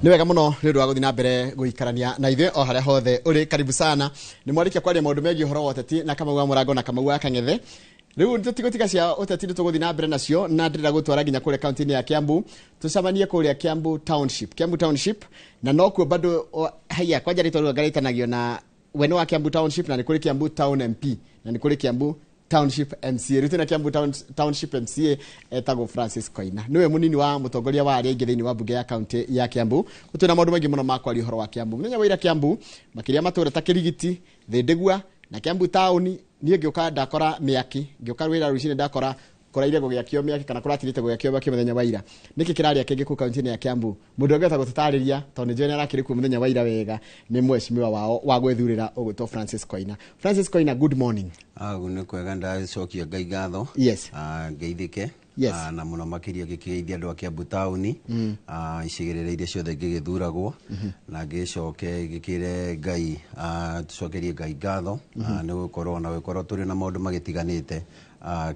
Nĩ wega mũno nĩ ũndũ wa gũthiĩ na mbere gũikarania na ithuĩ o harĩa hothe ũrĩ. Karibu sana. Nĩ mwarĩkia kwaria maũndũ megiĩ ũhoro wa ũteti na Kamau wa Mũrango na Kamau wa Kang'ethe. Rĩu tũtigũtiga cia ũteti, nĩ tũgũthiĩ na mbere nacio, na ndĩrenda gũtwara nginya kũrĩa kaunti-inĩ ya Kiambu, tũcemanie kũrĩa Kiambu Township, Kiambu Township, na nokuo bado haiya kwanja rĩtwa rĩu anga na we nĩ wa Kiambu Township, na nĩ kũrĩ Kiambu Town MP na nĩ kũrĩ Kiambu Township MCA. Rĩu twĩna Kiambu Township MCA etagwo Francis Koina, nĩwe mũnini wa mũtongoria wa arĩa aingĩ thĩinĩ wa mbunge ya kaunti ya Kiambu. Twĩna maũndũ maingĩ mũno ma kwaria ũhoro wa Kiambu. Mũthenya wa ira Kiambu, makĩria matũũra ta Kĩrigiti, Thĩndĩgua na Kiambu taũni, niĩ ngĩũka ndakora mĩaki, ngĩũka wĩra rũcinĩ ndakora kũraire gũgĩakio mĩaki kana kũratirĩte gũgĩakio mĩaki mũthenya wa ira. Nĩkĩ kĩrarĩa kĩngĩ kũu kaunti-inĩ ya Kiambu? Mũndũ ũngĩhota gũtũtarĩria, tondũ nĩ njũĩ nĩ arakĩrĩ kuo mũthenya wa ira wega, nĩ mheshimiwa wao wa gwĩthurĩra ũgwĩtwo Francis Koina. Francis Koina, good morning. Agu nĩ kwega, ndacokia Ngai ngatho. Ngeithĩke. Na mũno makĩria ngĩkĩgeithia andũ a Kiambu taũni, icigĩrĩra iria ciothe ngĩgĩthuragwo, na ngĩcoke ngĩkĩre Ngai, tũcokerie Ngai ngatho, nĩ gũkorwo na gũkorwo tũrĩ na maũndũ magĩtiganĩte,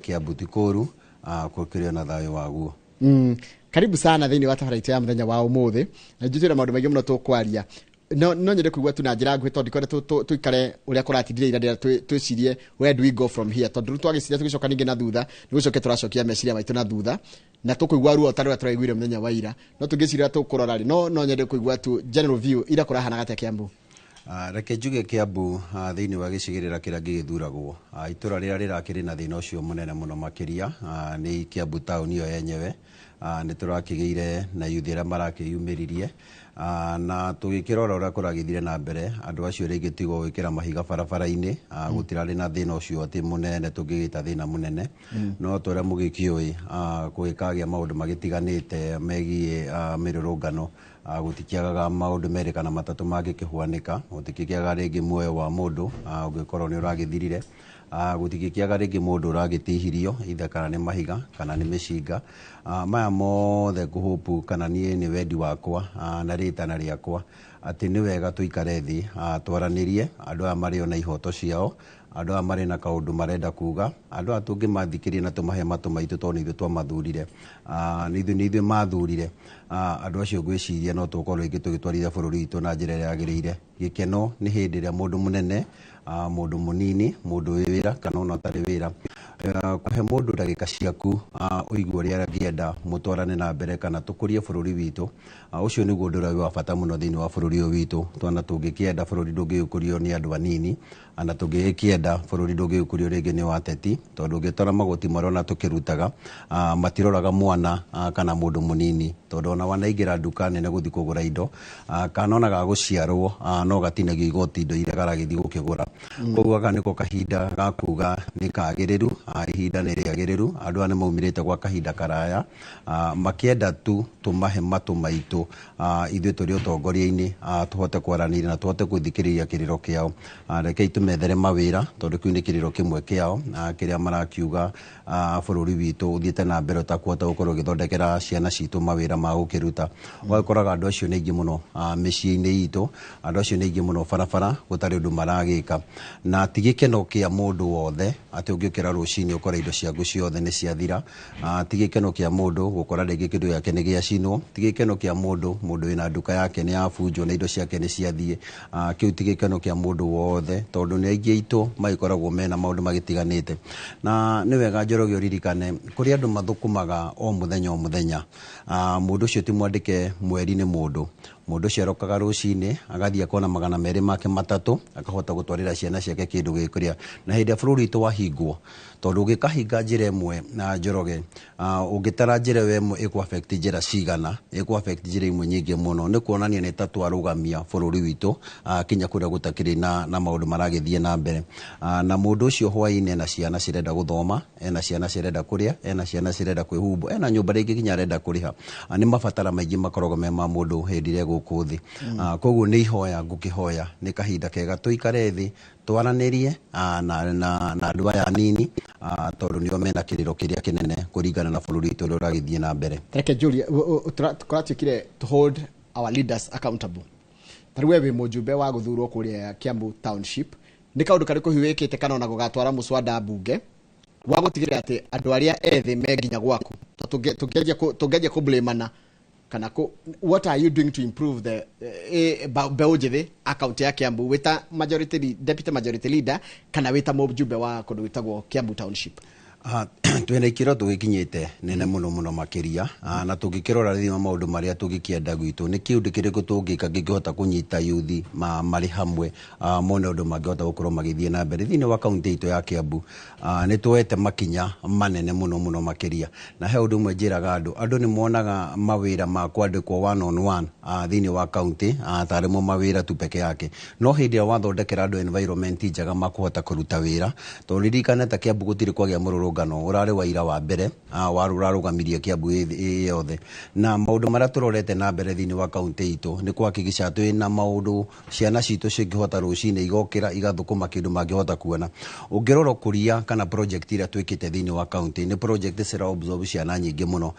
Kiambu ti kũru, gũkĩrĩ ona thayũ waguo. Karibu sana thĩinĩ wa tabarĩra itũ ya mũthenya wa ũmũthĩ, na njũĩ twĩna maũndũ maingĩ mũno tũkwaria. No nyende kũigua tu na njĩra nguhĩ, tondũ ndikwenda tũikare ũrĩa kũratindire ira, ndĩrenda twĩcirie where do we go from here, tondũ rĩu twagĩciria tũgĩcoka ningĩ na thutha, nĩ gũcokia tũracokia meciria maitũ na thutha na tũkũigua ruo ta rũrĩa tũraiguire mũthenya wa ira. No tũngĩciria tũkũrora rĩ, no nyende kũigua tu general view, ira kũrahanaga atĩa Kiambu? Reke njuge Kiambu, thĩinĩ wa gĩcigĩrĩra kĩrĩa gĩgĩthuragwo, itũra rĩrĩa rĩrakĩrĩ na thĩna ũcio mũnene mũno makĩria nĩ Kiambu taũni ĩyo yenyewe. Nĩ tũrakĩgĩire na yuthi arĩa marakĩyumĩririe, na tũgĩkĩrora ũrĩa kũragĩthire na mbere, andũ acio rĩngĩ tigo gwĩkĩra mahiga barabara-inĩ, gũtirarĩ na thĩna ũcio atĩ mũnene tũngĩgĩta thĩna mũnene, no tũrĩa mũgĩkĩũĩ, gũgĩkagĩa maũndũ magĩtiganĩte megiĩ mĩrũrũngano, gũtikĩagaga maũndũ merĩ kana matatũ mangĩkĩhuanĩka. Gũtikĩkĩaga rĩngĩ muoyo wa mũndũ ũngĩkorwo nĩ ũragĩthirire, gũtingĩkĩaga rĩngĩ mũndũ ũragĩtihirio ithe kana nĩ mahiga kana nĩ mĩcinga. Maya mothe ngũhũpu kana niĩ nĩ wendi wakwa, na rĩtana rĩakwa atĩ nĩ wega tũikare thĩ, twaranĩrie. Andũ aya marĩ ona ihoto ciao, andũ aya marĩ na kaũndũ marenda kuga, andũ aya tũngĩmathikĩrĩria na tũmahe matũ maitũ, tondũ nĩ ithuĩ twamathurire, nĩ ithuĩ mathurire. Andũ acio ngwĩciria no tũkorwo rĩngĩ tũgĩtwarithia bũrũri witũ na njĩra ĩrĩa yagĩrĩire. Gĩkeno nĩ hĩndĩ ĩrĩa mũndũ mũnene, mũndũ mũnini, mũndũ wĩ wĩra kana ona ũtarĩ wĩra, kũhe mũndũ ndagĩka ciaku, ũigue ũrĩa angĩenda mũtwarane na mbere kana tũkũrie bũrũri witũ. Ũcio nĩguo ũndũ ũrĩa wĩ wa bata mũno thĩinĩ wa bũrũri ũyũ witũ. Twana tũngĩkĩenda bũrũri ndũngĩgĩkũrio nĩ andũ anini, na tũngĩgĩkĩenda bũrũri ndũngĩgĩkũrio rĩngĩ nĩ wateti, tondũ ũngĩtwara magoti marĩa ona tũkĩrutaga, matiroraga mwana, kana mũndũ mũnini, tondũ ona wanaingĩra nduka nene gũthiĩ kũgũra indo, kana ona gagũciarwo, no gatinagio igoti indo iria karagĩthiĩ gũkĩgũra. Koguo gaka nĩko kahinda ga kuga nĩ kagĩrĩru, ihinda nĩ rĩagĩrĩru. Andũ aya nĩ maumĩrĩte gwa kahinda karaya, makĩenda tu tũmahe matũ maitũ, ithuĩ tũrĩ ũtongoria-inĩ, tũhote kwaranĩria na tũhote gũthikĩrĩria kĩrĩro kĩao. Rekei tũmethere mawĩra, tondũ kĩu nĩ kĩrĩro kĩmwe kĩao, kĩrĩa marakiuga, bũrũri witũ ũthiĩte na mbere ũtakũhota gũkorwo ũgĩthondekera ciana citũ mawĩra ma gũkĩruta. Ũgagĩkoraga andũ acio nĩ aingĩ mũno, mĩciĩ-inĩ itũ, andũ acio nĩ aingĩ mũno barabara gũtarĩ ũndũ maragĩka, na ti gĩkeno kĩa mũndũ wothe atĩ ũngĩũkĩra rũcinĩ ũkore indo ciaku ciothe nĩ ciathira. Ti gĩkeno kĩa mũndũ gũkora rĩngĩ kĩndũ gĩake nĩ gĩacinwo, ti gĩkeno kĩa mũndũ mũndũ wĩna nduka yake nĩ yabunjwo na indo ciake nĩ ciathiĩ. Kĩu ti gĩkeno kĩa mũndũ wothe, tondũ nĩ aingĩ aitũ magĩkoragwo mena maũndũ magĩtiganĩte. Na nĩ wega Njoroge ũririkane kũrĩ andũ mathũkũmaga o mũthenya o mũthenya. Mũndũ ũcio ti mwandĩke mweri nĩ mũndũ mũndũ ũcio arokaga rũcinĩ agathiĩ akona 200 make 300, akahota gũtwarĩra ciana ciake kĩndũ gĩkũrĩa. Na hĩndĩ ĩrĩa bũrũri witũ wahingwo, tondũ ũngĩkahinga njĩra ĩmwe na Njoroge, ũngĩtara njĩra ĩyo ĩmwe ĩkũ affect njĩra cigana, ĩkũ affect njĩra imwe nyingĩ mũno, nĩ kuonania nĩ ta twarũgamia bũrũri witũ, kinya kũrĩa gũtakĩrĩ na maũndũ maragĩthiĩ na mbere. Na mũndũ ũcio hwaĩ-inĩ ena ciana cirenda gũthoma, ena ciana cirenda kũrĩa, ena ciana cirenda kwĩhumba, ena nyũmba rĩngĩ nginya arenda kũrĩha. Nĩ mabatara maingĩ makoragwo me ma mũndũ hĩndĩ ĩrĩa gũkũ thĩ. Koguo nĩ ihoya ngũkĩhoya, nĩ kahinda kega tũikare thĩ twaranĩrie, na andũ aya anini, tondũ nĩo mena kĩrĩro kĩrĩa kĩnene kũringana na bũrũri witũ ũrĩa ũragĩthiĩ na mbere. Reke njũrie, kũratuĩkire to hold our leaders accountable. Ta rĩu we wĩ mũjumbe wa gũthurwo kũrĩa Kiambu Township, nĩ kaũndũ karĩkũ hihi wĩkĩte kana ona gũgatwara mũswada mbunge wa gũtigĩrĩra atĩ andũ arĩa ethĩ me nginya gwaku? Tondũ tũngĩanjia kũblamana Kana what are you doing to improve the mbeũ njĩthĩ a kaunti ya Kiambu, wĩta majority deputy majority leader kana wĩta mũjumbe wa kũndũ gwĩtagwo Kiambu Township? Twĩna ikĩro tũgĩkinyĩte nene mũno mũno makĩria. Na tũngĩkĩrora thĩinĩ wa maũndũ marĩa tũngĩkĩenda gwitũ, nĩ kĩũndũ kĩrĩkũ tũngĩka kĩngĩhota kũnyita yuthi marĩ hamwe, mone ũndũ mangĩhota gũkorwo magĩthiĩ na mbere thĩinĩ wa kaunti itũ ya Kiambu? Nĩ tuoete makinya manene mũno mũno makĩria, na he ũndũ ũmwe njĩraga andũ. Andũ nĩ monaga mawĩra ma kwandĩkwo one on one thĩinĩ wa kaunti tarĩ mo mawĩra tu peke yake, no hĩndĩ ĩrĩa wathondekera andũ environment njega makũhota kũruta wĩra, tondũ ririkane ta Kiambu gũtirĩ kwagĩa mũrũrũngano ũrarĩ wa ira wa mbere warũrarũgamirie Kiambu ĩ yothe. Na maũndũ marĩa tũrorete na mbere thĩinĩ wa kaunti itũ nĩ kũhakikisha twĩ na maũndũ ciana citũ cingĩhota rũcinĩ igokĩra igathũkũma kĩndũ mangĩhota kuona. Ũngĩrora ũkũria kana project iria twĩkĩte thĩinĩ wa kaunti, nĩ project cira absorb ciana nyingĩ mũno,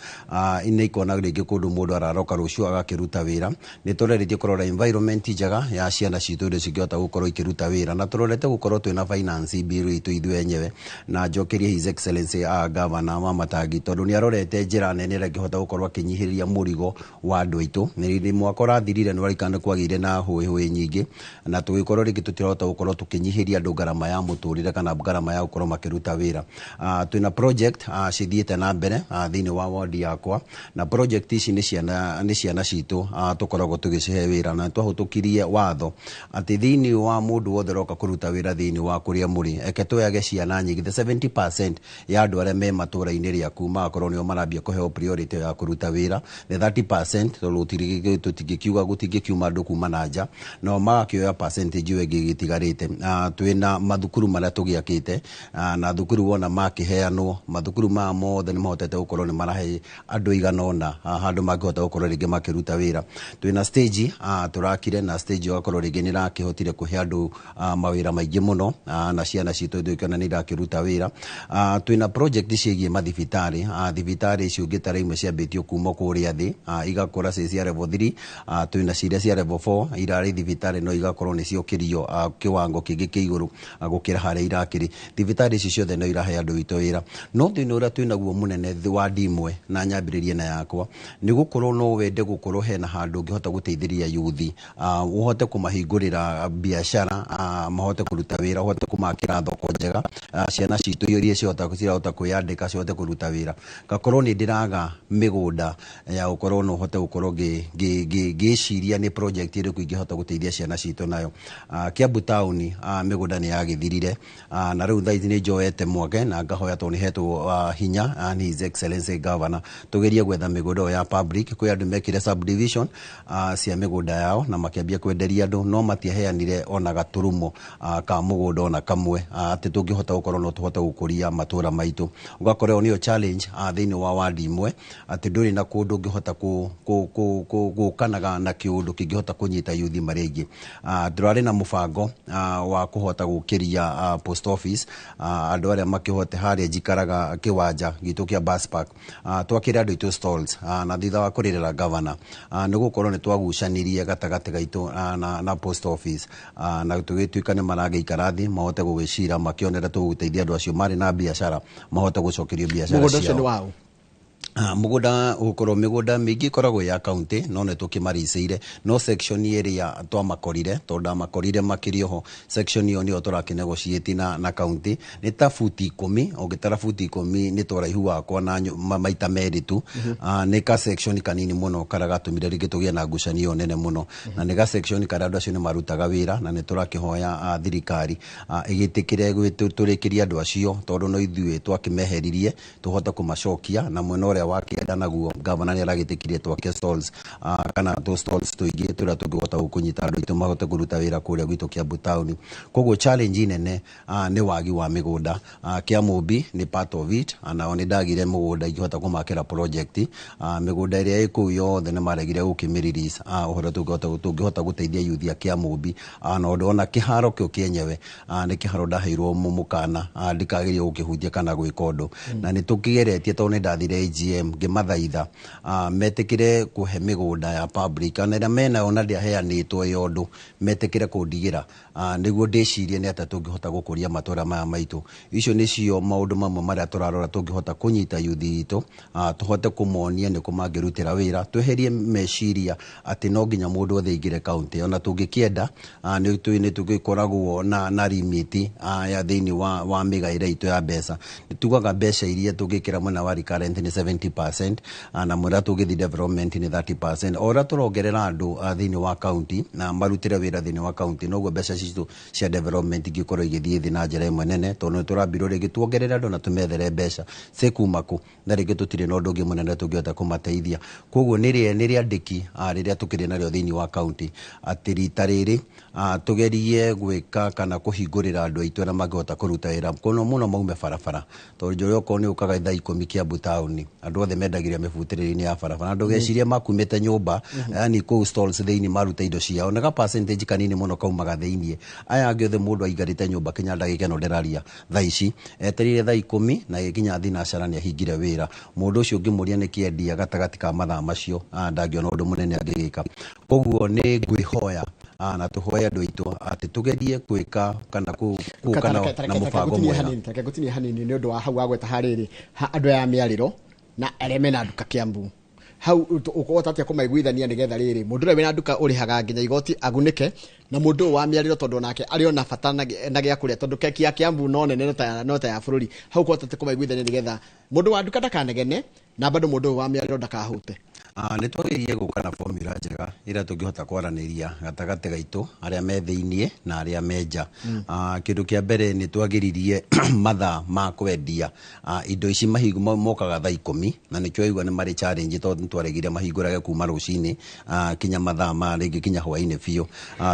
nĩ ikona rĩngĩ kũndũ mũndũ araroka rũciũ agakĩruta wĩra. Nĩ tũreretie kũrora environment njega ya ciana citũ iria cingĩhota gũkorwo ikĩruta wĩra, na tũrorete gũkorwo twĩna finance bill itũ ithuĩ enyewe. Na njokerie His Excellency Governor wa Matangi, tondũ nĩ arorete njĩra nene ĩrĩa angĩhota gũkorwo akĩnyihĩrĩria mũrigo wa andũ aitũ. Nĩ mwaka ũrathirire nĩ warikana kwagĩire na hũĩ hũĩ nyingĩ, na tũgĩkorwo rĩngĩ tũtirahota gũkorwo tũkĩnyihĩria andũ ngarama ya mũtũrĩre kana ngarama ya gũkorwo makĩruta wĩra. Twĩna project cithiĩte na mbere thĩinĩ wa ward yakwa, na project ici nĩ ciana citũ tũkoragwo tũgĩcihe wĩra. Na twahũtũkirie watho atĩ thĩinĩ wa mũndũ wothe ũroka kũruta wĩra thĩinĩ wa kũrĩa mũrĩ, eke tuoyage ciana nyingĩ, the 70% ya andũ arĩa me matũra-inĩ rĩaku magakorwo nĩo marambia kũheo priority ya kũruta wĩra, the 30%, tondũ tũtingĩkiuga gũtingĩkiuma andũ kuma na nja, nao magakĩoya percentage ĩyo ĩngĩ ĩgĩtigarĩte. Twĩna mathukuru marĩa tũgĩakĩte, na thukuru wona makĩheanwo, mathukuru maya mothe nĩ mahotete gũkorwo nĩ marahe andũ igana ũna handũ mangĩhota gũkorwo rĩngĩ makĩruta wĩra. Twĩna stage tũrakire, na stage ĩyo ĩgakorwo rĩngĩ nĩ ĩrakĩhotire kũhe andũ mawĩra maingĩ mũno, na ciana citũ tũkĩona nĩ irakĩruta wĩra. Twĩna project ciĩgiĩ mathibitarĩ. Thibitarĩ icio ũngĩtara, imwe ciambĩtio kuma kũrĩa thĩ, igakũra ciĩ cia level 3. Twĩna ciria cia level 4 irarĩ thibitarĩ, no igakorwo nĩ ciokĩrio kĩwango kĩngĩ kĩa igũrũ gũkĩra harĩa irakĩrĩ. Thibitarĩ ici ciothe no irahe andũ witũ wĩra, no thĩna ũrĩa twĩnaguo mũnene thĩ wa ndimwe, na nyambĩrĩrie na yakwa, nĩ gũkorwo no wende gũkorwo hena handũ ũngĩhota gũteithĩrĩria yuthi, ũhote kũmahingũrĩra biacara, mahote kũruta wĩra, ũhote kũmakĩra thoko njega, ciana citũ iria cirahota kwĩyandĩka cihote kũruta wĩra. Ngakorwo nĩ ndĩraga mĩgũnda ya gũkorwo no hote gũkorwo ngĩciria nĩ project ĩrĩkũ ingĩhota gũteithia ciana citũ nayo. Kiambu town, mĩgũnda nĩ yagĩthirire, na rĩu thaa ici nĩ njoete mwake na ngahoya, tondũ nĩ hetwo hinya nĩ His Excellency Governor, tũgerie gwetha mĩgũnda ĩyo ya public. Kwĩ andũ mekire subdivision cia mĩgũnda yao na makĩambia kwenderia andũ, no matiaheanire ona gaturumo ka mũgũnda ona kamwe, atĩ tũngĩhota gũkorwo no tũhote gũkũria matũra maitũ. Ũgakora ĩyo nĩyo challenge thĩinĩ wa wadi imwe, atĩ ndũrĩ na kũndũ ũngĩhota gũkanaga na kĩũndũ kĩngĩhota kũnyita yuthi marĩa aingĩ. Tũrarĩ na mũbango wa kũhota gũkĩria post office, andũ arĩa makĩhote harĩa njikaraga kĩwanja gitũ kĩa bus park, twakĩre andũ aitũ stalls, na thutha wa kũrĩrĩra governor, nĩ gũkorwo nĩ twagucanirie gatagatĩ gaitũ na post office, na tũgĩtuĩka nĩ maragĩikara thĩ mahote gũgĩcira makĩonera tũgũteithia andũ acio marĩ na biacara mahote gũcokerio biacara Mũgũnda ũcio nĩ ciao. Waũ? Mũgũnda gũkorwo mĩgũnda mĩingĩ ĩkoragwo ya kaunti, no nĩ tũkĩmaricĩire, no section ĩrĩa twamakorire, tondũ ndamakorire makĩria ho, section ĩyo nĩyo tũrakĩnegotiate na kaunti. Nĩ ta buti 10, ũngĩtara buti 10 nĩ ta ũraihu wakwa na maita merĩ tu. Nĩ ka section kanini mũno karĩa gatũmire rĩngĩ tũgĩe na ngucanio nene mũno, na nĩ ga section karĩa andũ acio nĩ marutaga wĩra, na nĩ tũrakĩhoya thirikari ĩgĩtĩkĩre tũrĩkĩrie andũ acio, tondũ no ithuĩ twakĩmeheririe, tũhote kũmacokia. Na mwena ũrĩa wa kĩenda naguo, gavana nĩ aragĩtĩkirie twake stalls, kana tũ stalls tũingĩ tũrĩa tũngĩhota gũkũnyita andũ aitũ mahote kũruta wĩra kũrĩa gwitũ Kiambu town. Koguo challenge nene nĩ wagi wa mĩgũnda. Kĩamũmbi nĩ part of it, nao nĩ ndagire mũgũnda ingĩhota kũmakĩra project. Mĩgũnda ĩrĩa ĩ kũu yothe nĩ maregire gũkĩmĩ-release, ũhoro tũngĩhota gũteithia yuthi a Kĩamũmbi, na ũndũ ona kĩharo kĩo kĩenyewe, nĩ kĩharo ndaheirwo mũkana ndikagerie gũkĩhutia kana gwĩka ũndũ, na nĩ tũkĩgeretie tondũ nĩ ndathire AGM. ODM ngĩmathaitha metĩkĩre kũhe mĩgũnda ya public ona ĩrĩa menayo na ndĩaheanĩtwo ĩ ũndũ, metĩkĩre kũndigĩra nĩguo ndĩcirie nĩ atĩa tũngĩhota gũkũria matũra maya maitũ. Icio nĩcio maũndũ mamwe marĩa tũrarora tũngĩhota kũnyita yuthi itũ, tũhote kũmonia nĩkũ mangĩrutĩra wĩra, tweherie meciria atĩ no nginya mũndũ othe aingĩre kaunti. Ona tũngĩkĩenda nĩ tũgĩkoragwo na limit ya thĩinĩ wa mĩgaĩre itũ ya mbeca. Nĩ tugaga mbeca iria tũngĩkĩra mwena wa recurrent nĩ 70% na mwena tũngĩthiĩ development nĩ 30%. O ũrĩa tũrongerera andũ thĩinĩ wa kaunti na marutĩre wĩra thĩinĩ wa kaunti, noguo mbeca citũ cia development ingĩkorwo igĩthiĩ thĩ na njĩra ĩmwe nene, tondũ nĩ tũrambirwo rĩngĩ tuongerere andũ na tũmethere mbeca cikuma kũ, na rĩngĩ tũtirĩ na ũndũ ũngĩ mũnene tũngĩhota kũmateithia. Koguo nĩ rĩandĩki rĩrĩa tũkĩrĩ narĩo thĩinĩ wa kaunti atĩ rita rĩrĩ tũgerie gwĩka kana kũhingũrĩra andũ aitũ arĩa mangĩhota kũruta wĩra mũno mũno maume barabara, tondũ njũĩ okorwo nĩ ũkaga thaa 10 Kiambu taũni, andũ othe mendagĩria mĩbutĩrĩrio-inĩ ya barabara. Ndũgecirie makumĩte nyũmba, yani kũu stalls thĩinĩ maruta indo ciao, na ga percentage kanini mũno kaumaga thĩinĩ. Aya angĩ othe mũndũ aikarĩte nyũmba kinya ndagĩka ĩno ndĩraria thaa ici, etereire thaa 10 na ĩkinya thinacara nĩ ahingire wĩra. Mũndũ ũcio ũngĩmũria nĩ kĩendia gatagatĩ ka mathaa macio, ndangĩona ũndũ mũnene angĩgĩka. Koguo nĩ ngwĩhoya na tũhoe andũ aitũ atĩ tũgerie gwĩka kana gũka na mũbango mwega. Reke ngũtinie hanini nĩ ũndũ wa hau wagweta harĩrĩ andũ aya mĩarĩro na arĩa mena nduka Kiambu, hau ũkũhota atĩa kũmaiguithania nĩgetha rĩrĩ mũndũ ũrĩa wĩna nduka ũrĩhaga nginya igoti agunĩke, na mũndũ ũyũ wa mĩarĩro tondũ onake arĩ ona bata na gĩa kũrĩa, tondũ keki ya Kiambu no nene no ta ya bũrũri. Hau ũkũhota atĩa kũmaiguithania nĩgetha mũndũ wa nduka ndakanegene na bado mũndũ ũyũ wa mĩarĩro ndakahũte? Nĩ twagĩrĩire gũka na formula njega ĩrĩa tũngĩhota kwaranĩria gatagatĩ gaitũ arĩa me thĩiniĩ na arĩa me nja. Kĩndũ kĩa mbere nĩ twagĩririe mathaa ma kwendia indo ici mokaga thaa 10, na nĩkĩo waigua nĩ marĩ challenge tondũ nĩ twaregire mahingũrage kuma rũcinĩ kinya mathaa ma rĩngĩ kinya hwainĩ biũ.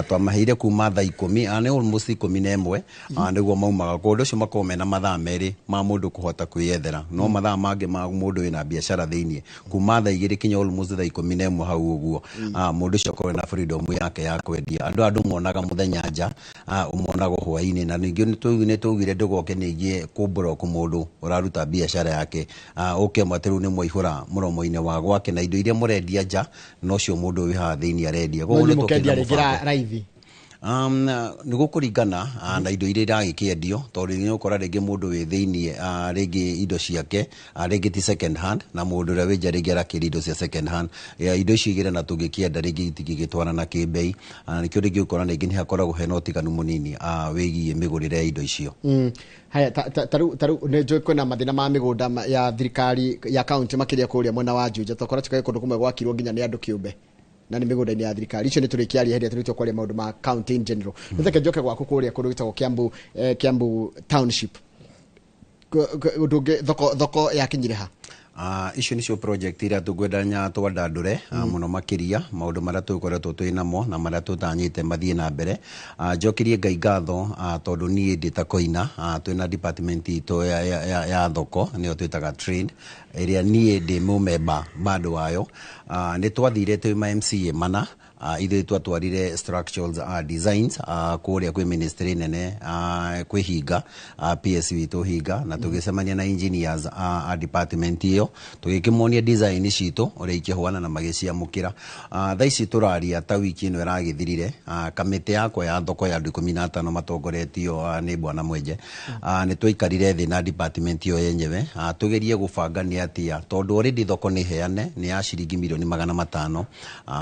Twamaheire kuma thaa 10, nĩ almost 11 nĩguo maumaga. Kũndũ ũcio makoragwo mena mathaa merĩ ma mũndũ kũhota kwĩyethera, no mathaa mangĩ ma mũndũ wĩna biacara thĩiniĩ kuma thaa 2 kinya almost thaa 11 hau ũguo. Mũndũ ũcio akorwo na freedom yake ya kwendia. Andũ monaga mũthenya nja, ũmonaga hwainĩ, na ningĩ nĩ twaugire ndũgoke ningĩ kũmbũroku mũndũ ũraruta biacara yake, ũke mwate rĩu nĩ mwaihũra mũromo-inĩ wa gwake na indo iria mũrendia nja, nocio mũndũ wĩ haha thĩiniĩ arendia. Koguo nĩ tũkĩenda rĩngĩ raithi. Nĩ gũkũringana na indo iria iragĩkĩendio, tondũ nĩ ũgũkora rĩngĩ mũndũ wĩ thĩiniĩ rĩngĩ indo ciake rĩngĩ ti second hand, na mũndũ ũrĩa wĩ nja rĩngĩ arakĩendia indo cia second hand. Indo icio igĩrĩ na tũngĩkĩenda rĩngĩ itingĩgĩtwarana kĩmbei, nĩkĩo rĩngĩ ũkora rĩngĩ nĩ hakoragwo hena ũtiganu mũnini wĩgiĩ mĩgũrĩre ya indo icio. Haya, tarĩu nĩ njũĩ kwĩna mathĩna ma mĩgũnda ya thirikari ya kaunti makĩria kũrĩa mwena wa Juja, tokora tukae kũndũ kũmwe gwakirwo nginya nĩ andũ kĩũmbe na nĩ mĩgũnda-inĩ ya thirikari. Icio nĩ tũrĩkĩaria hĩndĩ ĩrĩa tũrĩtua kwaria maũndũ ma county in general. Nĩ njoke gwaku kũrĩa kũndũ gwĩtagwo Kiambu, Kiambu township. Ũndũ ũngĩ, thoko yakinyire ha? Icio nĩcio project iria tũngwenda nya twandandũre mũno makĩria maũndũ marĩa tũkoretwo twĩ namo na marĩa tũtanyĩte mathiĩ na mbere. Njokerie Ngai ngatho tondũ niĩ ndĩ ta Koina, twĩna department itũ ya thoko nĩyo twĩtaga trade, ĩrĩa niĩ ndĩ mũmemba bado wayo. Nĩ twathire twĩ ma MCA mana, ithuĩ twatwarire structural designs kũrĩa kwĩ ministry nene, kwĩ Hinga, PS witũ Hinga, na tũgĩcemania na engineers a department ĩyo, tũgĩkĩmonia design citũ ũrĩa ikĩhuana na magĩciamũkĩra. Thaa ici tũraria ta wiki ĩno ĩragĩthirire, kamĩtĩ yakwa ya thoko ya andũ 15 matongoretio nĩ Bwana Mwenje, nĩ twaikarire thĩ na department ĩyo yenyewe, tũgerie gũbanga nĩ atĩa, tondũ already thoko nĩ heane nĩ ya ciringi mirioni 500,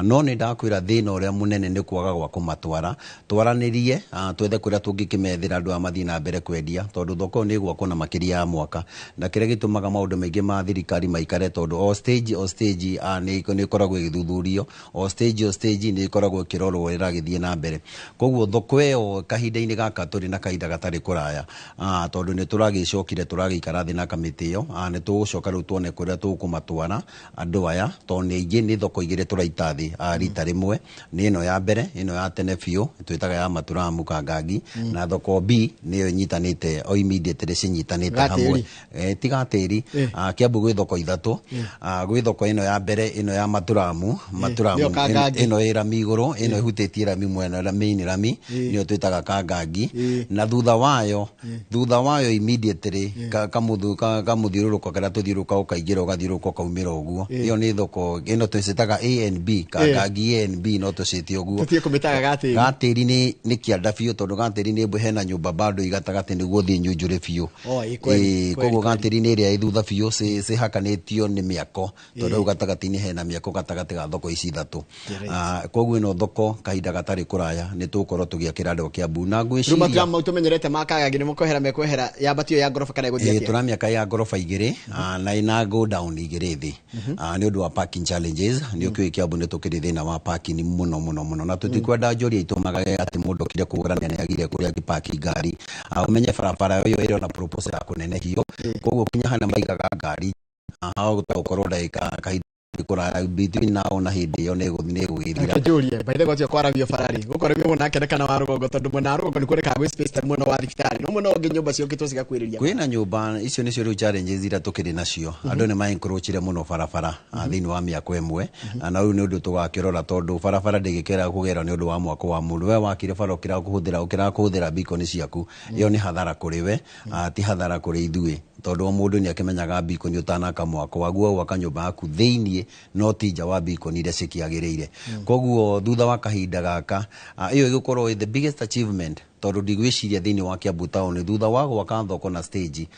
no nĩ ndakwĩra thĩna ũrĩa mũnene nĩ kwaga gwa kũmatwara. Twaranĩrie, twethe kũrĩa tũngĩkĩmethera andũ aya mathiĩ na mbere kwendia, tondũ thoko ĩyo nĩ ĩgwakwo na makĩria ya mwaka, na kĩrĩa gĩtũmaga maũndũ maingĩ ma thirikari maikare, tondũ o stage o stage nĩ ĩkoragwo ĩgĩthuthurio, o stage o stage nĩ ĩkoragwo ĩkĩrorwo ũrĩa ĩragĩthiĩ na mbere. Koguo thoko ĩyo kahinda-inĩ gaka tũrĩ na kahinda gatarĩ kũraya, tondũ nĩ tũragĩcokire tũragĩikara thĩ na kamĩtĩ ĩyo, nĩ tũgũcoka rĩu tuone kũrĩa tũkũmatwara andũ aya, tondũ nĩ aingĩ, nĩ thoko igĩrĩ tũraita thĩ rita rĩmwe. hamwe. Nĩ ĩno ya mbere, ĩno ya tene biũ twĩtaga ya Maturamu Kangangi, na thoko B nĩyo ĩnyitanĩte o immediately, cinyitanĩte Gatĩri. hamwe. Ti gatĩri. Kiambu gwĩ thoko ithatũ. Gwĩ thoko ĩno ya mbere, ĩno ya Maturamu, Maturamu. Nĩyo Kangangi. Ĩno ĩ rami igũrũ, ĩno ĩhutĩtie rami mwena main rami, nĩyo twĩtaga Kangangi. Na thutha wayo immediately kamũthiũrũrũko karĩa tũthiũrũrũka, ũkaingĩra, ũgathiũrũrũka, ũkaumĩra ũguo, ĩyo nĩ thoko ĩno twĩcĩtaga A and B, Kangangi A and B, no tũcĩte ũguo. Tũtige kũmĩtaga gatĩri. Gatĩri nĩ kĩanda biũ, tondũ gatĩri nĩ hena nyũmba bado i gatagatĩ nĩguo ũthiĩ Nyunjurĩ biũ. Oh, ĩ, kweli, kweli, Koguo kweli. gatĩri nĩ ĩrĩa ĩ thutha biũ, cihakanĩtio nĩ mĩako, tondũ hau gatagatĩ-inĩ hena mĩako gatagatĩ ga thoko ici ithatũ. Koguo ĩno thoko kahinda gatarĩ kũraya nĩ tũgũkorwo tũgĩakĩra andũ a Kiambu na Rĩu ngwĩciria maturamu mau tũmenyerete ma Kangangi nĩ mũkwehera, mekwehera yambatio ya ngoroba kana ĩgũthiĩ atĩa? Tũramĩaka ya ngoroba igĩrĩ, na ĩna go down igĩrĩ thĩ, nĩ ũndũ wa parking challenges. Nĩ ũkĩũĩ Kiambu nĩ tũkĩrĩ thĩna wa parking mũno mũno mũno, na tũtikwenda njoria aitũ magage atĩ mũndũ okire kũgũra na nĩagire kũrĩa angĩpaki ngari. Ũmenye barabara ĩyo ĩrĩ ona proposal ya kũnenehio, koguo kinya harĩa maigaga ngari hagũkorwo ndagĩka kahinda kũraya between now na hĩndĩ ĩyo nĩ ĩgũgĩthira. Reke njũrie, by the way, gũtio kwaramio barari gũkorwo mwena nake kana wa rũgongo, tondũ mwena wa rũgongo nĩ kuonekaga gwĩ space ta mwena wa thibitarĩ, no mwena ũngĩ nyũmba ciũkĩtwo cigakuĩrĩria. Kwĩna nyũmba icio nĩcio rĩu challenges iria tũkĩrĩ nacio. Andũ nĩ ma-encroachire mũno barabara, thĩinĩ wa mĩako ĩmwe. Na rĩu nĩ ũndũ tũgakĩrora, tondũ barabara ndĩgĩkĩra kũgera nĩ ũndũ wa mwako wa mũndũ. We wakire bara ũkĩra kũhũthĩra beacon ciaku, ĩyo nĩ hathara kũrĩ we, ti hathara kũrĩ ithuĩ, tondũ o mũndũ nĩ akĩmenyaga beacon ũtanaka mwako waguo gwaka nyũmba yaku thĩiniĩ, no ti nja wa beacon iria cikĩagĩrĩire. Koguo thutha wa kahinda gaka, ĩyo ĩgũkorwo ĩ the biggest achievement, tondũ ndigwĩciria thĩinĩ wa Kiambu town thutha wa gwaka thoko na stage,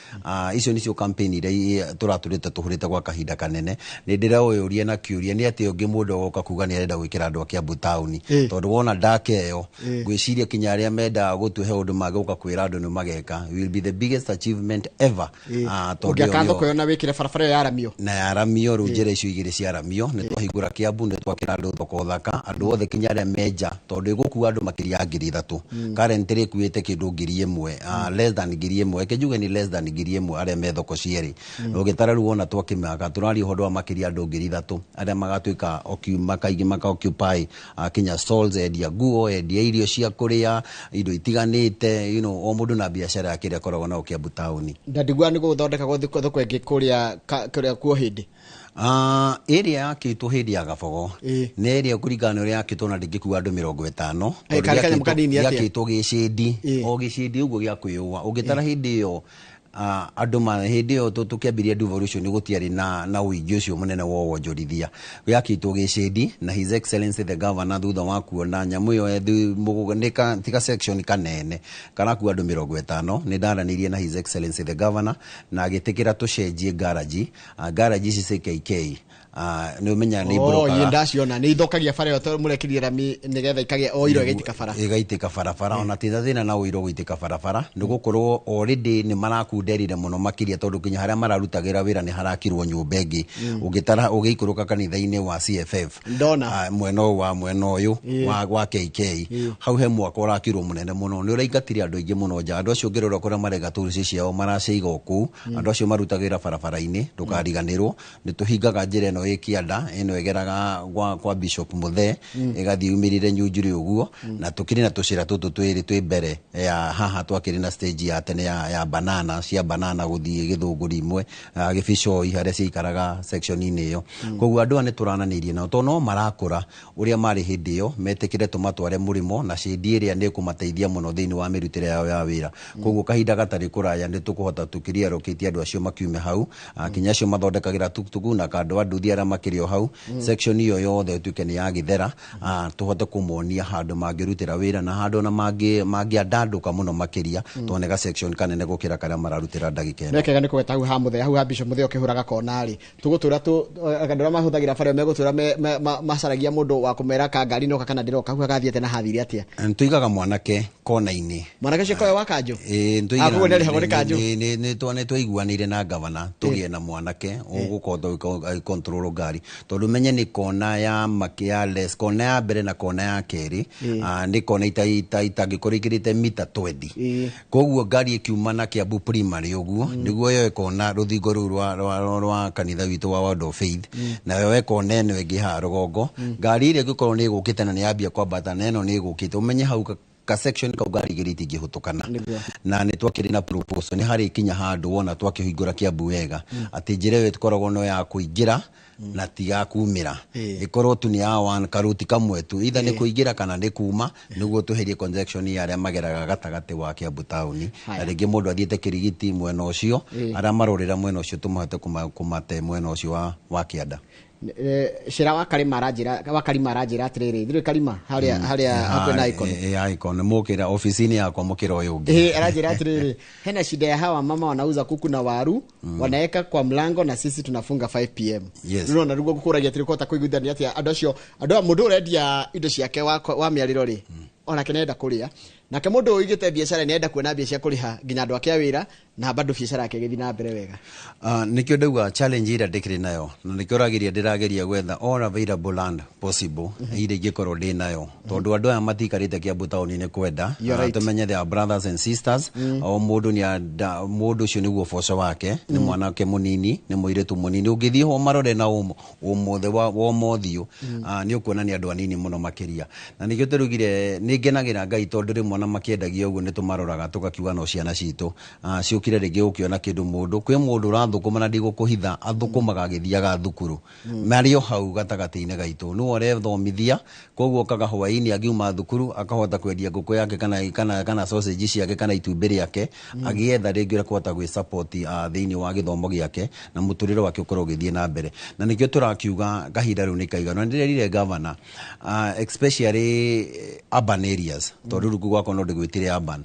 icio nĩcio campaign iria tũratũrĩte tũhũrĩte gwa kahinda kanene. Nĩ ndĩroyũria na kĩũria nĩ atĩ ũngĩ mũndũ agoka kuga nĩ arenda gwĩkĩra andũ a Kiambu town, tondũ wona ndaka ĩyo, ngwĩciria kinya arĩa mendaga gũtũhe ũndũ magĩũka kwĩra andũ nĩ mageka, will be the biggest achievement ever. Tondũ Ũngĩaka ĩyo nĩyo- thoko ĩyo na wĩkĩre barabara ĩyo yaramio. Na yaramio rĩu, njĩra icio igĩrĩ ciaramio, nĩ twahingũra Kiambu, nĩ twakĩra andũ thoko thaka, andũ othe kinya arĩa menja, tondũ ĩgũkua andũ makĩria ya 3,000. Currently ĩkuĩte kĩndũ 1,000, less than 1,000, reke njuge nĩ less than 1,000 arĩa me thoko cierĩ. Ũgĩtara rĩu wona twakĩmaka, tũraria ũhoro wa makĩria andũ 3,000 arĩa magatuĩka makaingĩ maka occupy, kinya stalls, endia nguo, endia irio cia kũrĩa, indo itiganĩte, o mũndũ na biacara yake ĩrĩa akoragwo nayo Kiambu taũni. Na ndigua nĩ gũthondekagwo thoko ĩngĩ kũrĩa kuo hĩndĩ. Area yakĩtwo hĩndĩ ya Gabogo nĩ area kũringana na ũrĩa yakĩtwo na ndĩngĩkua andũ 50. Eh, Tondũ karĩ kanyamũ kanini atĩa? Gĩakĩtwo gĩcĩndi, o gĩcĩndi ũguo gĩa kwĩyũa. Ũngĩtara hĩndĩ ĩyo, andũ ma hĩndĩ ĩyo tũkĩambĩrĩria devolution gũtiarĩ na ũingĩ ũcio mũnene wa wonjorithia. Gĩakĩtwo gĩcĩndi na His Excellency the Governor, thutha wa kuona nyamũ ĩyo nĩ ti ka section kanene karakua andũ 50, nĩ ndaranĩirie na His Excellency the Governor na agĩtĩkĩra tũcenjie garage, garage ici ci KK, nĩ ũmenya nĩ Oh, ibrokaga. ĩ, ndaciona nĩ ithũkagia bara ĩyo, tondũ mũrekirie rami nĩgetha ikagĩa o iro ĩgaitĩka bara. Ĩgaitĩka barabara. Ona ti thĩna na ũiro gũitĩka barabara, nĩ gũkorwo already nĩ marakunderire mũno makĩria, tondũ nginya harĩa mararutagĩra wĩra nĩ harakirwo nyũmba ĩngĩ. Ũngĩtara ũgĩikũrũka kanitha-inĩ wa CFF, Ndona. Mwena ũyũ wa mwena ũyũ wa KK, hau he mwako ũrakirwo mũnene mũno, nĩ ũraingatire andũ aingĩ mũno nja. Andũ acio ũngĩrora kũrĩa maraiga tũrũci ciao, maraciiga o kũu. Andũ acio marutagĩra barabara-inĩ. Ndũkariganĩrwo nĩ tũhingaga njĩra ĩno ĩ kĩanda ĩno ĩgeraga kwa Bishop Muthee, ĩgathiĩ yumĩrĩre Nyunjurĩ ũguo, na tũkĩrĩ na tũcĩra tũtũ twĩrĩ twĩ mbere ya haha twakĩrĩ na stage ya tene ya banana, cia banana gũthiĩ Gĩthũngũri imwe, Gĩbicoi harĩa ciaikaraga section-inĩ ĩyo. Koguo andũ aya nĩ tũrananĩirie nao, tondũ no marakũra ũrĩa marĩ hĩndĩ ĩyo, metĩkĩre tũmatware mũrĩmo na shade ĩrĩa nĩ ĩkũmateithia mũno thĩinĩ wa mĩrutĩre yao ya wĩra. Koguo kahinda gatarĩ kũraya nĩ tũkũhota tũkĩriarũkĩtie andũ acio makiume hau, kinya acio mathondekagĩra tuktuku na kando a nduthi arĩa makĩrĩ o hau, section ĩyo yothe ĩtuĩke nĩ yagĩthera, tũhote kũmonia handũ mangĩrutĩra wĩra na handũ ona mangĩandandũka mũno makĩria, tondũ nĩ ga section kanene gũkĩra karĩa mararutĩra ndagĩka ĩno. Nĩkega nĩ kũgweta hau ha Mũthee, hau ha Bishop Mũthee ũkĩhũraga kona rĩ, tũgũtũra tũ andũ arĩa mahũthagĩra bara ĩyo megũtũra macaragia mũndũ wa kũmera ka ngari noka kana ndĩroka, hau hagathiĩte na hathire atĩa? Tũigaga mwanake kona-inĩ. Mwanake ũcio koyo wa kanjũ? Ĩĩ. Ah, koguo nĩarĩhagwo nĩ kanjũ? Nĩ twaiguanĩire na gavana tũgĩe na mwanake ũgũkorwo control. control ngari, tondũ menye nĩ kona ya ya less, kona ya mbere na kona ya kerĩ, nĩ kona itangĩkorwo ikĩrĩte mita 20. Koguo ngari ĩkiuma na Kiambu Primary ũguo, nĩguo yoe kona rũthingo rũu rwa kanitha witũ wa Word of Faith, na yoe kona ĩno ĩngĩ haha rũgongo. Ngari ĩrĩa ĩngĩkorwo nĩ ĩgũkĩte na nĩ yambia kwambata na ĩno nĩ ĩgũkĩte, ũmenye hau ka section kau ngari igĩrĩ itingĩhũtũkana. Na nĩ twakĩrĩ na proposal, nĩ harĩ kinya handũ wona twakĩhingũra Kiambu wega, atĩ njĩra ĩyo ĩkoragwo no ya kũingĩra na ti ya kumĩra, ĩkorwo tu nĩ ya one karuti kamwe tu, either nĩ kũingĩra kana nĩ kuma, nĩguo tweherie congestion ya arĩa mageraga gatagatĩ wa Kiambu taũni. Na rĩngĩ mũndũ athiĩte Kĩrigiti mwena ũcio, arĩa marorĩra mwena ũcio tũmahote kũmate mwena ũcio wa kĩanda. Cira wa Karima aranjĩra, wa Karima aranjĩra atĩrĩrĩ, ithuĩ Karima harĩa hakuhĩ na Icon. Icon mũkĩra ofici-inĩ yakwa mũkĩra ũyũ ũngĩ. Aranjĩra atĩrĩrĩ, hena shida ya hawa mama wanauza kuku na waru, wanaweka kwa mlango na sisi tunafunga 5 p.m. Yes. Rĩu ona rĩu ngũkũragia atĩrĩ, kũhota kũiguithania atĩa andũ acio, andũ aya, mũndũ ũrendia indo ciake wa mĩarĩro rĩ, onake nĩarenda kũrĩa, nake mũndũ ũigĩte biacara nĩarenda kuona mbia cia kũrĩha nginya andũ ake a wĩra, na bado biacara yake ĩgĩthiĩ na mbere wega. Nĩkĩo ndauga challenge ĩrĩa ndĩkĩrĩ nayo, na nĩkĩo ũrageria, ndĩrageria gwetha all available land possible iria ingĩkorwo ndĩ nayo, tondũ andũ aya matiikarĩte Kiambu taũni-inĩ kwenda. You're right. Tũmenye they are brothers and sisters. O mũndũ nĩ mũndũ ũcio nĩguo ũboco wake, nĩ mwanake mũnini, nĩ mũirĩtu mũnini, ũngĩthiĩ ho marore na ũmũthĩ wa ũmothiũ, nĩ ũkuona nĩ andũ anini mũno makĩria. Na nĩkĩo tũrugire nĩ ngenagĩra Ngai, tondũ rĩmwe ona makĩendagia ũguo nĩ tũmaroraga tũgakiuga no ciana citũ ciũkire rĩngĩ gũkĩona kĩndũ. Mũndũ kwĩ mũndũ ũrathũkũma na ndigũkũhitha, athũkũmaga agĩthiaga thukuru, marĩ o hau gatagatĩ-inĩ gaitũ, nĩwe ũrethomithia. Koguo okaga hwaĩ-inĩ angiuma thukuru akahota kwendia ngũkũ yake kana sausage ciake kana itumbĩ rĩake, agĩetha rĩngĩ ũrĩa kũhota gwĩ support thĩinĩ wa gĩthomo gĩake na mũtũrĩre wake ũkorwo ũgĩthiĩ na mbere. Na nĩkĩo tũrakiuga kahinda rĩu nĩ kaiganu, na ndĩrerire governor, especially urban areas, tondũ rĩu gwakwa no ndĩgwĩtire urban,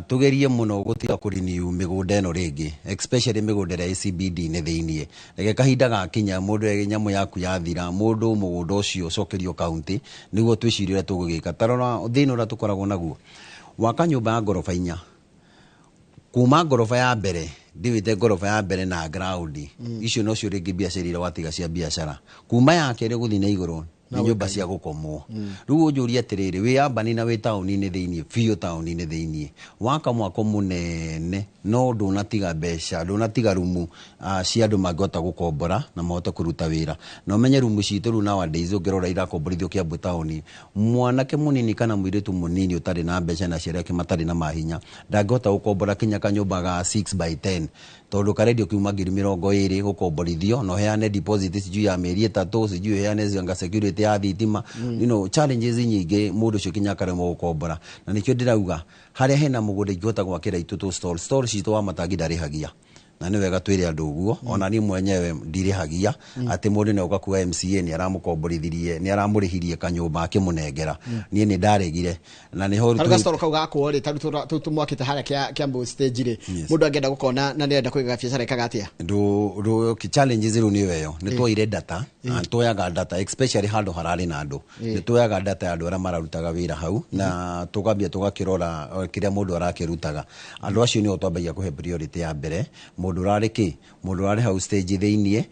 tũgerie mũno gũtiga kũrenew mĩgũnda ĩno rĩngĩ, especially mĩgũnda ĩrĩa ĩ CBD-inĩ thĩiniĩ. Reke kahinda gakinya mũndũ nyamũ yaku yathira, mũndũ mũgũnda ũcio ũcokerio county, nĩguo twĩcirie ũrĩa tũgũgĩka. Ta rora thĩna ũrĩa tũkoragwo naguo, waka nyũmba ya ngoroba inya, kuma ngoroba ya mbere, ndiwĩte ngoroba ya mbere na ground icio nocio rĩngĩ biacara iria watiga cia biacara, kuma ya kerĩ gũthiĩ na igũrũ nĩ nyũmba cia gũkomwo. Rĩu ũnjũrie atĩrĩrĩ, wĩ ambani na wĩ taũni-inĩ thĩiniĩ biũ, taũni-inĩ thĩiniĩ waka mwako mũnene, no ndũnatiga mbeca, ndũnatiga rumu cia andũ mangĩhota gũkombora na mahote kũruta wĩra. Na ũmenye rumu citũ rĩu nowadays ũngĩrora irakomborithio Kiambu taũni, mwanake mũnini kana mũirĩtu mũnini ũtarĩ na mbeca na aciari ake matarĩ na mahinya ndangĩhota gũkombora kinya kanyũmba ga 6 by 10, tondũ karendio kiuma 20,000 gũkomborithio, na ũheane deposit sijui ya mĩeri 3, sijui ũheane anga security ya thitima, challenges nyingĩ, mũndũ ũcio kinya akaremwo gũkombora. Na nĩkĩo ndĩrauga harĩa hena mũgũnda ingĩhota gwakĩra itũ tũ stall, stall citũ wa matangi ndarĩhagia, na nĩ wega twĩre andũ ũguo, ona niĩ mwenyewe ndirĩhagia, atĩ mũndũ nĩ oka kuga MCA nĩ aramũkomborithirie, nĩ aramũrĩhirie kanyũmba akĩmũnengera. Niĩ nĩ ndaregire na nĩho Tarĩ gastoro kau gakwo rĩ, tarĩ tũmwakĩte harĩa Kiambu stage rĩ, mũndũ angĩenda gũkona na nĩarenda kũiga biacara ĩkaga atĩa? Ndũ challenges rĩu nĩyo ĩyo, nĩ twoire data, na tuoyaga data especially handũ hararĩ na andũ, nĩ tuoyaga data ya andũ arĩa mararutaga wĩra hau, na tũkambia tũgakĩrora kĩrĩa mũndũ arakĩrutaga. Andũ acio nĩo twambagia kũhe priority ya mbere, mũndũ ũrarĩ kĩ, mũndũ ũrarĩ hau stage thĩiniĩ,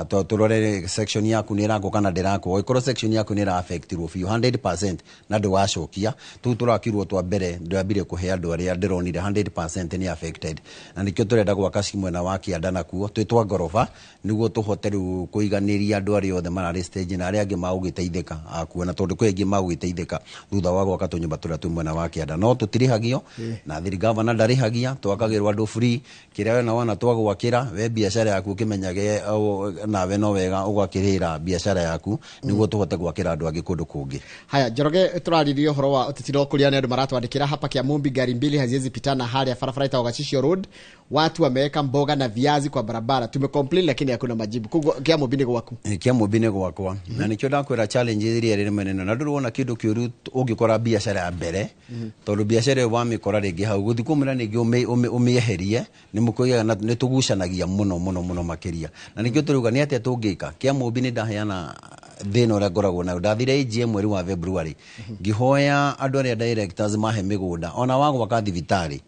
tũrore section yaku nĩ ĩrakwo kana ndĩrakwo. Ĩkorwo section yaku nĩ ĩra affectirwo biũ 100% na ndũgacokia, tũu tũrakirwo twa mbere ndwambire kũhe andũ arĩa ndĩronire 100% nĩ affected. Na nĩkĩo tũrenda gwaka mwena wa kĩanda nakuo twĩ twa ngoroba, nĩguo tũhote rĩu kũiganĩria andũ arĩa othe mararĩ stage na arĩa angĩ magũgĩteithĩka akuona, tondũ kwĩ aingĩ magũgĩteithĩka thutha wa gwaka tũnyũmba tũrĩa twĩ mwena wa kĩanda. No tũtirĩhagio na thiri, governor ndarĩhagia, twakagĩrwo andũ free. Kĩrĩa we wona twagwakĩra, we biacara yaku ũkĩmenyage nawe no wega ũgakĩrĩra biacara yaku, nĩguo tũhote gwakĩra andũ angĩ kũndũ kũngĩ. Haya, Njoroge, tũraririe ũhoro wa ũteti no kũrĩa nĩ andũ maratwandĩkĩra hapa Kiamumbi, gari mbili haziwezi pitana harĩa barabara ĩtagwo Gachicio Road, watu wameweka mboga na viazi kwa barabara, tumecomplain lakini hakuna majibu. Koguo Kiamumbi nĩ gwaku? Kiamumbi nĩ gwakwa, na nĩkĩo ndakwĩra challenge ĩrĩa ĩrĩ mene, na ndũrĩ wona kĩndũ kĩũru ũngĩkora biacara ya mbere, tondũ biacara ĩyo wamĩkora rĩngĩ hau gũthiĩ kũmĩra rĩngĩ ũmĩeherie nĩ mũkũgĩaga na nĩ tũgucanagia mũno mũno mũno makĩria. Na nĩkĩo tũrauga nĩ atĩa tũngĩka. Kĩamũmbi nĩ ndaheana thĩna ũrĩa ngoragwo nayo. Ndathire AGM mweri wa February, ngĩhoya andũ arĩa directors mahe mĩgũnda ona wa gwaka thibitarĩ,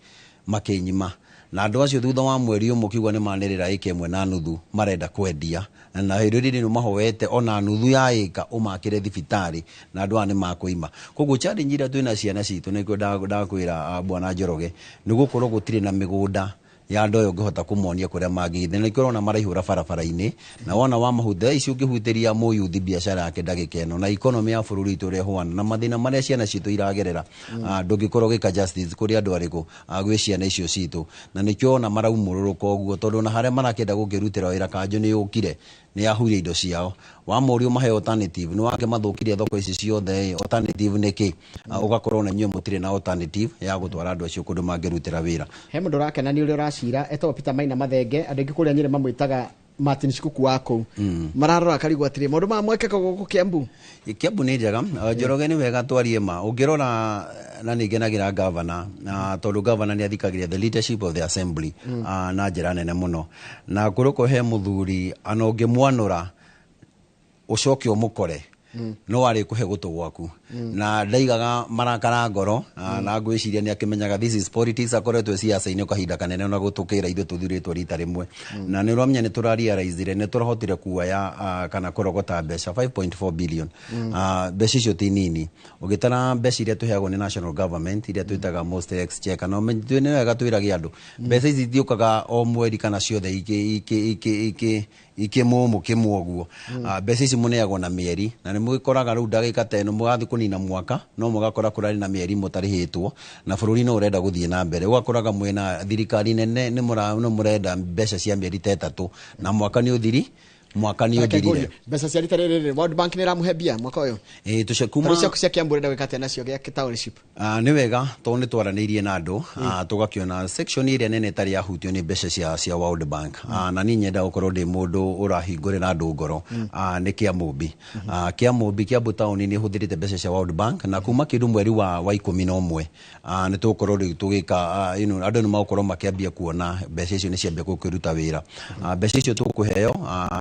makĩnyima. Na andũ acio thutha wa mweri ũmwe ũkiuga nĩ manĩrĩra ĩka 1.5 marenda kwendia, na hĩndĩ ĩrĩa nĩ mahoete ona nuthu ya ĩka ũmakĩre thibitarĩ, na andũ aya nĩ makũima. Koguo challenge iria twĩna ciana citũ nĩkĩo ndakwĩra bwana Njoroge, nĩ gũkorwo gũtirĩ na mĩgũnda ya andũ aya ũngĩhota kũmonia kũrĩa mangĩgĩthiĩ, na nĩkĩo ũrona maraihũra barabara-inĩ, na wona wa mahutha ici ũngĩhutĩria mũyuthi biacara yake ndagĩka ĩno, na economy ya bũrũri witũ ũrĩa ĩhana, na mathĩna marĩa ciana citũ iragerera, ndũngĩkorwo ũgĩka justice kũrĩ andũ arĩkũ, gwĩ ciana icio citũ, na nĩkĩo wona maraumũrũrũka ũguo, tondũ ona harĩa marakĩenda gũkĩrutĩra wĩra kanjũ nĩ yũkire, nĩ yahuria indo ciao. Wamũria ũmahe alternative, nĩ wake mathũkirie thoko ici ciothe, alternative nĩ kĩ? Ũgakorwo na inyuĩ mũtirĩ na alternative ya gũtwara andũ acio kũndũ mangĩrutĩra wĩra. He mũndũ ũrakena nĩ ũrĩa ũracira, etagwo Peter Maina Mathenge, andũ aingĩ kũrĩa Nyĩrĩ mamwĩtaga Martin Shikuku wa kũu. Mararora karigwo atĩrĩ, maũndũ maya mwekeka gũkũ Kiambu? Kiambu nĩ njega. Njoroge nĩ wega twarie ma. Ũngĩrora na nĩ ngenagĩra governor, tondũ governor nĩ athikagĩrĩria the leadership of the assembly, na njĩra nene mũno. Na kũrĩ he mũthuri ana ũngĩmwanũra ũcoke ũmũkore, no arĩ kũhe gũtũ gwaku. Na ndaigaga marakara ngoro, na ngwĩciria nĩ akĩmenyaga this is politics, akoretwo siasa-inĩ kahinda kanene ona gũtũkĩra ithuĩ tũthurĩtwo rita rĩmwe. Na nĩ ũramenya nĩ tũrarealizire nĩ tũrahotire kuoya kana kũrogota mbeca 5.4 billion. Mbeca icio ti nini. Ũgĩtara mbeca iria tũheagwo nĩ national government iria twĩtaga most exchequer, na nĩ wega twĩrage andũ mbeca ici itiũkaga o mweri kana ciothe ikĩmũmũ kĩmwe ũguo. Mbeca ici mũneagwo na mĩeri, na nĩ mũgĩkoraga rĩu ndagĩka ta ĩno mũgathiĩ kũnina mwaka, no mũgakora kũrarĩ na mĩeri mũtarĩhĩtwo, na bũrũri no ũrenda gũthiĩ na mbere. Ũgakoraga mwĩna thirikari nene nĩ mũrenda mbeca cia mĩeri ta 3, na mwaka nĩ ũthiri, mwaka nĩ ũthirire. Mbeca cia rita rĩrĩ World Bank nĩ ĩramũhe mbia mwaka ũyũ? Tũce kuma Tarĩu ciaku cia Kiambu ũrenda gwĩka atĩa nacio gĩa township? Nĩ wega tondũ nĩ twaranĩirie na andũ, tũgakĩona section ĩrĩa nene ĩtarĩ yahutio nĩ mbeca cia World Bank. Na niĩ nyenda gũkorwo ndĩ mũndũ ũrahingũrĩra andũ ngoro, nĩ Kĩamũmbi. Kĩamũmbi, Kiambu town nĩ ĩhũthĩrĩte mbeca cia World Bank, na kuma kĩndũ mweri wa 11, nĩ tũgũkorwo rĩu tũgĩka, andũ nĩ magũkorwo makĩambia kuona mbeca icio nĩ ciambia gũkĩruta wĩra. Mbeca icio tũkũheo,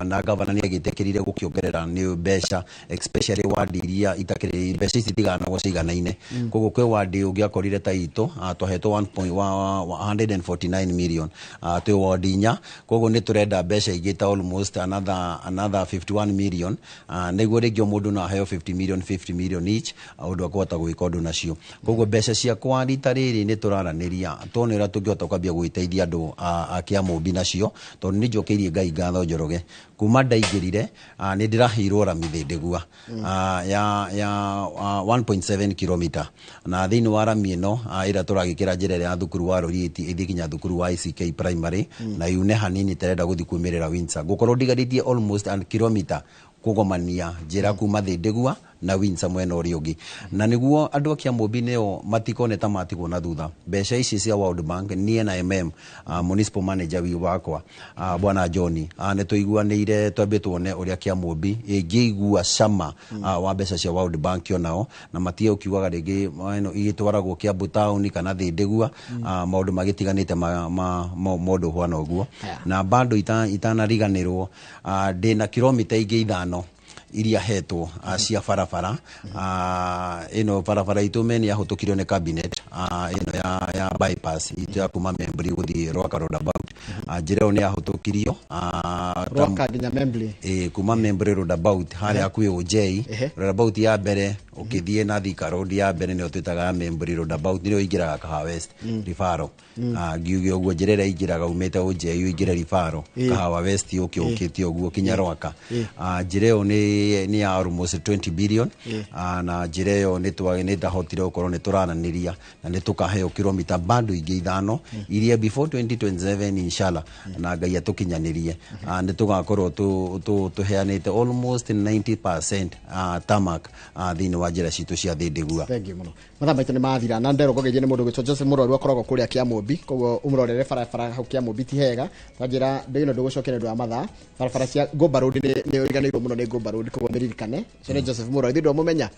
na governor nĩ agĩtĩkĩrire gũkĩongerera nĩ mbeca, especially ward iria itakĩrĩ, mbeca ici itiganagwo ciganaine. Koguo kwĩ ward ũngĩakorire ta itũ, twahetwo one point one hundred and forty nine million, twĩ ward 4. Koguo nĩ tũrenda mbeca ingĩ ta almost another 51 million, nĩguo rĩngĩ o mũndũ no aheo 50 million, 50 million each, ũndũ akũhota gwĩka ũndũ nacio. Koguo mbeca ciakwa rita rĩrĩ nĩ tũraranĩria tuone ũrĩa tũngĩhota kwambia gwĩteithia andũ a Kĩamũmbi nacio, tondũ nĩ njokeirie Ngai ngatho Njoroge. Kuma ndaingĩrire, nĩ ndĩraheirwo rami Thĩndĩgua, ya 1.7 kilometer, na thĩinĩ wa rami ĩno, ĩrĩa tũragĩkĩra njĩra ĩrĩa ya thukuru wa Rorieti ĩthiĩ nginya thukuru wa ICK primary, na yune hanini terenda gũthiĩ kumĩrĩra Windsor, ngũkorwo ndigarĩtie almost an kilometer kũgomania njĩra kuma Thĩndĩgua na Windsor mwena ũrĩa ũngĩ. Na nĩguo andũ a Kĩamũmbi nĩo matikone ta matigwo na thutha, mbeca ici cia World Bank niĩ na MM, municipal manager wi wakwa, bwana John, nĩ tũiguanĩire twambe tuone ũrĩa Kĩamũmbi ĩngĩigua cama, wa mbeca cia World Bank onao, na matige gũkiugaga rĩngĩ ĩno igĩtwaragwo Kiambu town kana Thĩndĩgua, maũndũ magĩtiganĩte ma ũndũ ũhuana ũguo. Na bado itanariganĩrwo, ndĩna kilomita ingĩ 5 iria hetwo, cia barabara. Ĩno barabara itũ me nĩ yahũtũkirio nĩ cabinet, ĩno ya bypass itũ ya kuma Membri gũthiĩ Rwaka roundabout. Njĩra ĩyo nĩ yahũtũkirio, Rwaka nginya Membri. Kuma Membri roundabout harĩa hakuhĩ Ũnjei, roundabout ya mbere ũkĩthiĩ na Thika Road ya mbere nĩyo twĩtaga ya Membri roundabout, nĩyo ĩingĩraga Kahawa West Ribaro. Ngiuge ũguo njĩra ĩrĩa ĩingĩraga umĩte Ũnjei ũingĩre Ribaro, Kahawa West ũke ũkĩte ũguo kinya Rwaka. Njĩra ĩyo nĩ ya almost 20 billion. Na njĩra ĩyo nĩ ndahotire gũkorwo nĩ tũraranĩria na nĩ tũkaheo kilomita bado ingĩ 5 iria before 2027 inshallah, na Ngai atũkinyanĩrie, nĩ tũgakorwo tũheanĩte almost 90%, tarmac, thĩinĩ wa njĩra citũ cia Thĩndĩgua. Thank you mũno. Mathaa maitũ nĩ mathira, na nderwo ngũgeithie nĩ mũndũ ũgwĩtwo Joseph Mũrwaru akoragwo kũrĩa Kĩamũmbi, koguo ũmũrorere barabara hau Kĩamũmbi ti hega. Twanjĩra ndĩno ndũgũcokia nĩ ũndũ wa mathaa. Barabara cia Ngũmba Road nĩ ũriganĩirwo mũno nĩ Ngũmba Road, koguo mĩririkane. Ũcio nĩ Joseph Mũrwaru, ithuĩ ndwamũmenya.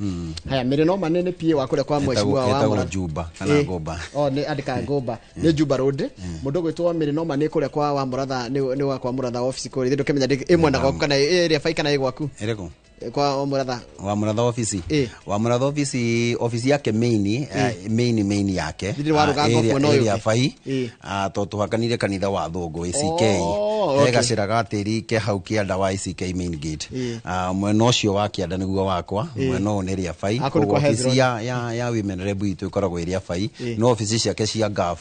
Haya, Mĩrĩ Noma nĩ PA wa kũrĩa kwa mheshimiwa wa Etagwo Mũra- Juba kana Ngũmba. O, nĩ andĩkaga Ngũmba. Nĩ Juba Road. Mũndũ ũgwĩtwo Mĩrĩ Noma nĩ kũrĩa kwa wa Mũratha, nĩ wa kwa Mũratha office kũrĩa. Ithuĩ ndũkĩmenya ĩ mwena gwaku kana ĩ ĩrĩa bai kana ĩ gwaku. Ĩrĩkũ? Kwa Muratha. Wa Muratha ofici? Ĩ. Wa Muratha ofici, ofici yake main, main yake Thĩinĩ wa rũgango mwena ũyũ area ũngĩ. Bai. Ĩ. To tũhakanire kanitha wa thũngũ ACK. Oh, okay. He gacĩra ga tĩri ke hau kĩanda wa ACK main gate. Ĩ. Mwena ũcio wa kĩanda nĩguo wakwa, mwena ũyũ nĩ area Bai. Ah, kũu nĩ Koguo kwa ofici Hezron. ya women rep itũ ĩkoragwo area Bai, no ofici ciake cia gov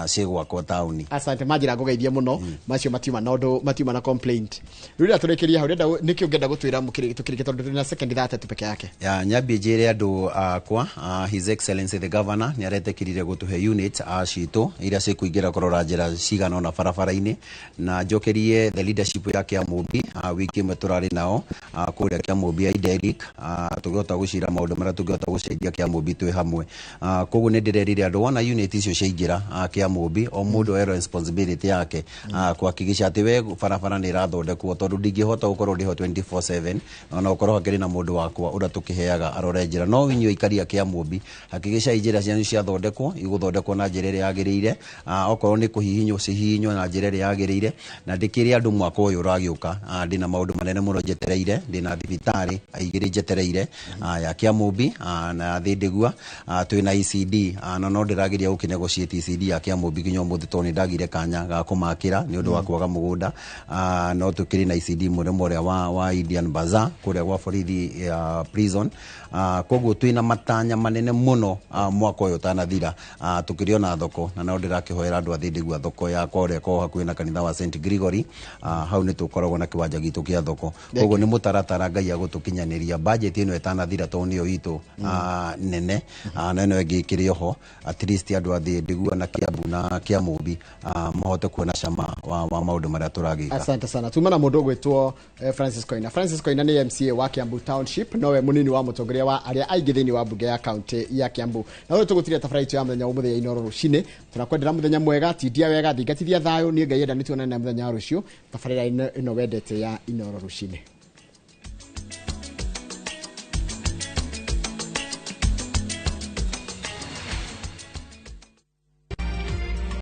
ciĩ gwakwa taũni. Asante, manjira ngũgeithie mũno. Macio matiuma na ũndũ, matiuma na complaint. Rĩu rĩrĩa tũrĩkĩria hau, ũrenda nĩkĩ ũngĩenda gũtwĩra tũkĩrĩkia, tondũ tũrĩ na second 30 peke yake? Ya, nyambie njĩre andũ akwa, His Excellency the Governor nĩ aretĩkĩrire gũtũhe unit citũ iria cikũingĩra kũrora njĩra cigana ũna barabara-inĩ, na njokerie the leadership ya Kĩamũmbi. Wiki ĩmwe tũrarĩ nao kũrĩa Kĩamũmbi ya Ideric, tũkĩhota gũcira maũndũ marĩa tũngĩhota gũcenjia Kĩamũmbi twĩ hamwe. Koguo nĩ ndĩrerire andũ, wona unit icio ciaingĩra Kĩamũmbi, o mũndũ oe responsibility yake kuhakikisha atĩ we barabara nĩ ĩrathondekwo, tondũ ndingĩhota gũkorwo ndĩho 24/7, ona gũkorwo hakĩrĩ na mũndũ wakwa ũrĩa tũkĩheaga arore njĩra. No inyuĩ aikari a Kĩamũmbi, hakikishai njĩra cianyu ciathondekwo, igũthondekwo na njĩra ĩrĩa yagĩrĩire. Okorwo nĩ kũhihinywo, cihihinywo na njĩra ĩrĩa yagĩrĩire. Na ndĩkĩre andũ, mwaka ũyũ ũragĩũka, ndĩna maũndũ manene mũno njetereire. Ndĩna thibitarĩ igĩrĩ njetereire, ya Kĩamũmbi na ya Thĩndĩgua. Twĩna ECD, na no ndĩrageria gũkĩnegotiate ECD ya Kĩamũmbi nginya ũmũthĩ, tondũ nĩ ndagire kanya ga kũmakĩra nĩ ũndũ wa kwaga mũgũnda. No tũkĩrĩ na ECD mũrĩmo ũrĩa wa Indian Bazaar kũrĩa gwa borithi ya prison. Koguo twĩna matanya manene mũno mwaka ũyũ ũtanathira. Tũkĩrĩ ona thoko, na no ndĩrakĩhoera andũ a Thĩndĩgua thoko yakwa ũrĩa ĩkoragwo hakuhĩ na kanitha wa St Gregory. Hau nĩ tũkoragwo na kĩwanja gitũ kĩa thoko. Koguo nĩ mũtaratara Ngai agũtũkinyanĩria budget ĩno ĩtanathira, tondũ nĩyo itũ nene, na ĩno ĩngĩ ĩkĩrĩ oho, at least andũ a Thĩndĩgua na Kĩambu na Kĩamũmbi mahote kuona cama wa maũndũ marĩa tũragĩka. Asante sana. Tuma na mũndũ ũgwĩtwo Francis Koina. Francis Koina nĩ MCA wa Kiambu Township, nowe mũnini wa mũtongoria wa arĩa aingĩ thĩinĩ wa mbunge ya kaunti ya Kiambu. Na rĩu tũgũtiria tabarĩra itũ ya mũthenya ũmũthĩ ya Inooro rũcinĩ. Tũrakwendera mũthenya mwega, tindia wega, thingatithia thayũ. Niĩ Ngai enda nĩ tuonane mũthenya wa rũciũ tabarĩra ĩno wendete ya Inooro rũcinĩ.